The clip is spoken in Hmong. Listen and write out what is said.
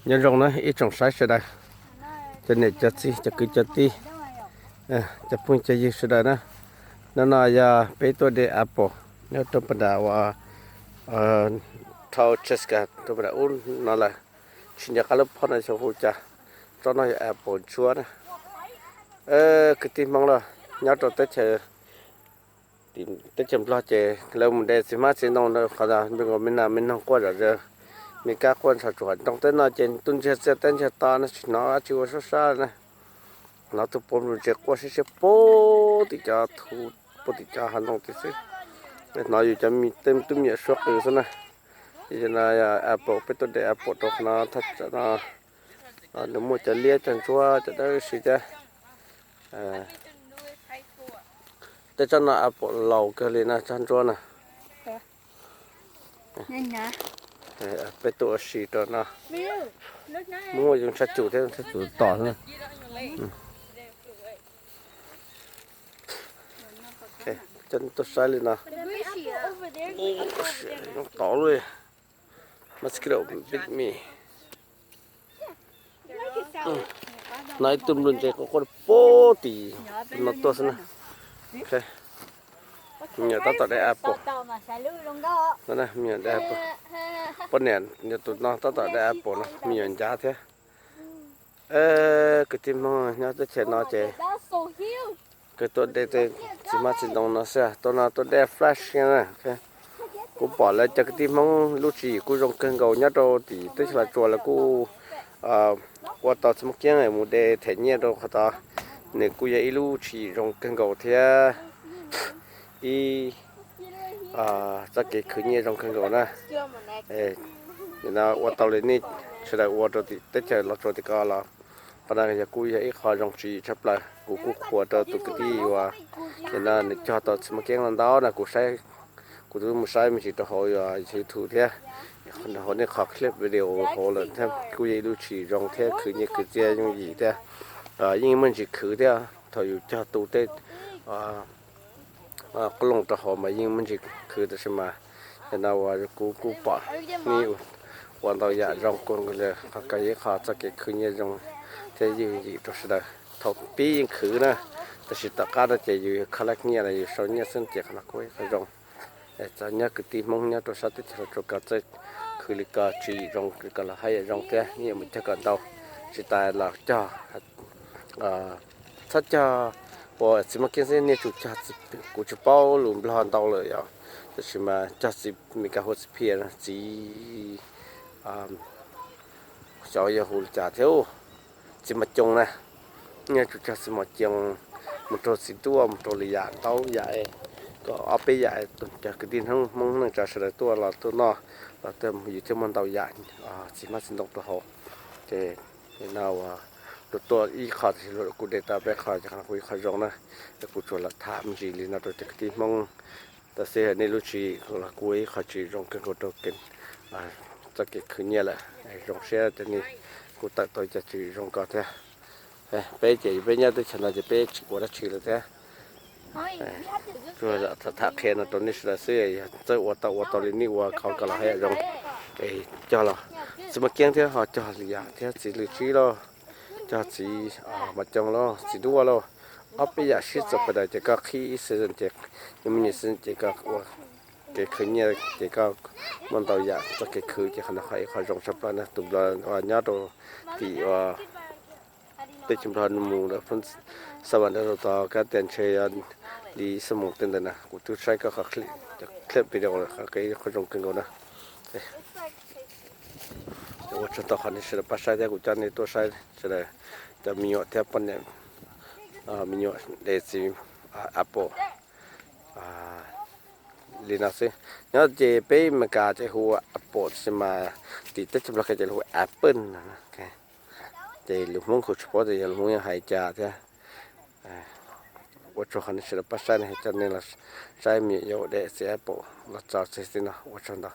Nyob zoo na ib tsoom saib sawv daws, cov niam cov txiv cov kwv cov tij, cov phooj cov ywg sawv daws na. Hnub no yog peb tuaj de apple nyob rau pem nram uas Thau Cheska rau pem nram ub no lawm. Tsis nco qab lub phoj no xyov hu cas, tsob no yog apple ntsuab na. Kwv tij Hmoob los nyob rau teb chaws, teb chaws Nplog ces lawv mus de txiv hmab txiv ntoo rau qhov me nkaus me nas me noog quaj zom zaws, me kab quaj ntshav tsuag. Nroo teb no ces tuaj ntsiag txiaj teb ntsiag to no tsis hnov dab tsi ua sab sab na. Hnov tus puav nplooj ntse quaj siab siab puag tim cov thuv, puag tim cov hav ntoo tim xwb. Hnov yus cov tej tub me nyuam suab qw xwb na. Ces no apple, peb tuaj de apple rau qhov no thaj tsam no nws muaj cov liab cov ntsuab cov dawb si thiab. Tej tsob no apple laus kawg li na, tsob ntsuab na. Peb tuaj ua si rau no. Muaj zoo tshaj cum thiab, tshaj cum tom xwb. Coj nej tuaj saib li no. Zoo tod li. Mosquito bit me. No ib tug nplooj ntse quaj quaj puag tim no tuaj xwb na. Me nyuam tab tom de apple. Me nyuam de apple. Poj niam, tus no tab tom de apple no, me nyuam ncav thiab. Kwv tij Hmoob nyob teb chaws no ces kawg tuaj de tej txiv hmab txiv ntoo no xwb, tuaj no tuaj de fresh na. Kuv pom lawv cov kwv tij Hmoob lub tswv yim kuj zoo kawg nkaus nyob rau tim teb chaws Los Tsuas lawv kuj ua tau txiv hmab kiab mus de them nyiaj rau qhov tod. Nws kuj yog ib lub tswv yim zoo kawg nkaus thiab ib txoj kev khwv nyiaj zoo kawg nkaus na. No ua tau li nej sawv daws ua rau tim teb chaws Los Tsuas tim ko los, qhov no yog kuj yog ib qho zoo tswv yim tshaj plaws. Kuv kuj qhuas rau tus kwv tij uas nim no nws cog tau txiv hmab kiab no ntau na, kuv saib, kuv twb mus saib me ntsis rau hauv YouTube thiab, hauv nej qhov clip video hauv lawm thiab. Kuj yog ib lub tswv yim zoo thiab khwv nyiaj khwv txiaj yooj yim thiab. Yeej muaj ntsis khwv thiab thaum yus cog tu tej qoob loo rau hauv mas yeej muaj ntsis khwv, tab sis mas yog no uas kuv kuj pom nej ua ntau yam zoo kawg li, qhov ko yog ib qho txoj kev khwv nyiaj zoo thiab yooj yim rau sawv daws. Thaum pib yeej khwv na, tab sis tom qab no ces yus collect nyiaj los yus sau nyiaj xwb ces qhov no kuj ib qho zoo. Txog nyob kwv tij Hmoob nyob rau sab teb chaws Los Tsuas ko txawj khwv li ko tswv yim zoo li ko los haj yam zoo thiab, nej yuav mus cog kom ntau. Tsis tas los cog, txhob cog ua txiv hmab kiab xwb, nej tsum cog, kuv tsis paub lus Nplog ntau lawm yom, tab sis mas cog txiv Meskas hu txiv phiaj, txiv, xyov yog hu li cas thiab, txiv mos coos na. Nej tsum cog txiv mos coos mus rau txiv duaj, mus rau li yam ntau yam, kom ob peb yam, cov kwv tij Hmoob neej tsa sawv daws tuaj los tuaj noj los yus thiaj muaj ntau yam txiv hmab txiv ntoo rau hauv. Ces no ua tuaj ib qho tab sis kuv de tau peb qho ces qhov no kuj ib qho zoo na. Kuv tsuas los tham me ntsis li no rau cov kwv tij Hmoob, tab sis nej lub tswv yim los kuj ib qho tswv yim zoo kawg nkaus rau txoj kev khwv nyiaj lawm. Zoo siab tias nej kuj tawm tau cov tswv yim zoo ko thiab. Peb ces peb nyob teb chaws no ces peb tsis ua dab tsi lawm thiab. Tsuas tham qhia no rau nej sawv daws xwb, yog txawj ua tau ua tau li nej ua qhov ko los haj yam zoo. Es cog los txiv mos kiab thiab ho cog li yam thiab txiv lws tsib lauj, cog txiv mos coos lauj, txiv duaj lauj, ob peb yam sib txuas pas daws ces koj qhib ib season ces, yeej muaj nyias season ces koj ua kev khwv nyiaj ces koj muaj ntau yam txoj kev khwv ces qhov no qhov ib qho zoo tshaj plaws na. Tus nplog uas nyob rau tim uas teb chaws Nplog mus lawm, Xab Vas Dab Tau Tod kab tias ntshe yog li ib xuab moos tej ntawd na, kuv twb saib koj qhov clip video lawm, qhov zoo kawg nkaus na. Ua tsaug ntau qhov nej sawv daws pab saib thiab kuv coj nej tuaj saib sawv daws, cov me nyuam thiab poj niam, me nyuam de txiv apple li no xwb. Nyob ces peb Meskas ces hu apple tab sis mas tim teb chaws Nplog ces hu apple. Ces lus Hmoob kuv tsis paub tias yog lus Hmoob yuav hais cas thiab. Ua tsaug qhov nej sawv daws pab saib, coj nej los saib me nyuam yaus de txiv apple los txog txij no, ua tsaug ntau.